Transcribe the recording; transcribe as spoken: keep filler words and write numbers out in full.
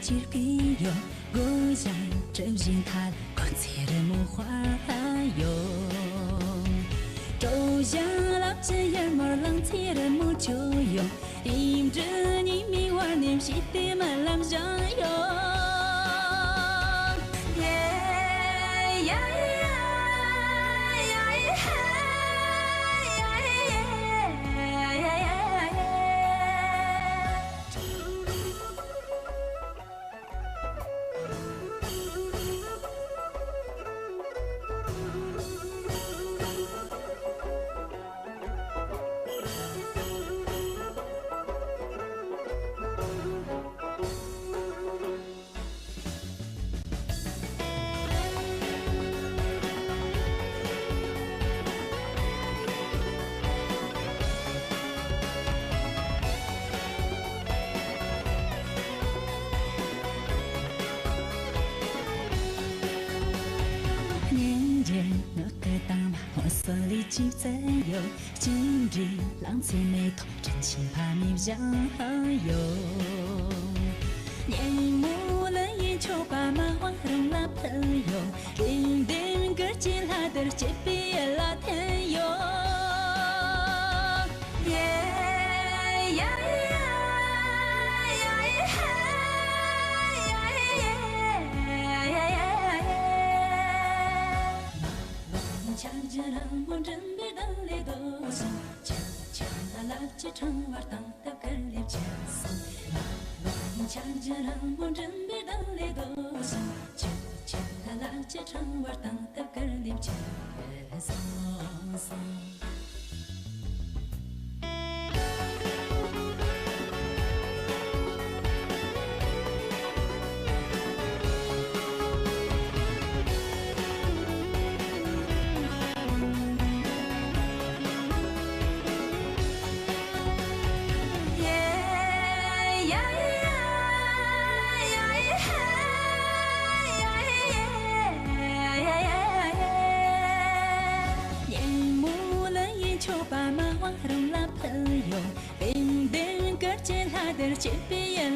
ཕྱིར་གི་ཡོང་། སྒོ་བཞི་གྲུ་བཞི་མཐའ་ལ། གོ་མཚོན་རི་མོ་དཔའ་ཡོང་། སྤྲོ་བཞིན་རླབས་ཆེན་ཡར་མར་ལང་ཚེ་རི་མོ་ཁྱོད་ཡོང་། ཨིམ་དྲི་ཉི་མའི་བར་ནས་ཞི་བདེ་སྨོན་ལམ་བཞེངས་ཡོང་། སྙན་འཇེབས་ནགས་ཀྱི་གདངས་ལ་ཧོན་སོ་ལི་ཅིག་བཙལ་ཡོང་། གཅིག་འདྲའི་ལང་ཚོའི་མེ་ཏོག་དྲིན་ཆེན་ཕ་མས་བཞེངས་ཡོད། ཉིན་མོ་ལ་ཡིད་མཆོད་པ་མ་དབང་རང་ལ་ཕུལ་ཡོད། དྲིན་ལྡན་གུར་གྱི་ལྷ་དར་སྐྱིད་པའི་ཡུལ་ལ་འཐེན་ཡོད། འཆར་གཞི་རང་མོ་མགྲིན་པའི་གདངས་ལས་ལྡོག་ཅིང་། ཆ་ཆ་ལ་ལབ་ཀྱི་ཕྲེང་བ་དང་སྟབས་ཀར་ལེབ་ཆེ་སོང་། ལ་ལ་འཆར་གཞི་རང་མོ་མགྲིན་པའི་གདངས་ལས་ལྡོག་ཅིང་། ཆ་ཆ་ལ་ལབ་ཀྱི་ཕྲེང་བ་དང་སྟབས་ཀར་ལེབ་ཆེ་སོང་། ཉིན་མོ་ལ་ཡིད་མཆོད་པ་མ་དབང་རང་ལ་ཕུལ་ཡོད། དྲིན་ལྡན་གུར་གྱི་ལྷ་དར་སྐྱིད་པའི་ཡུལ།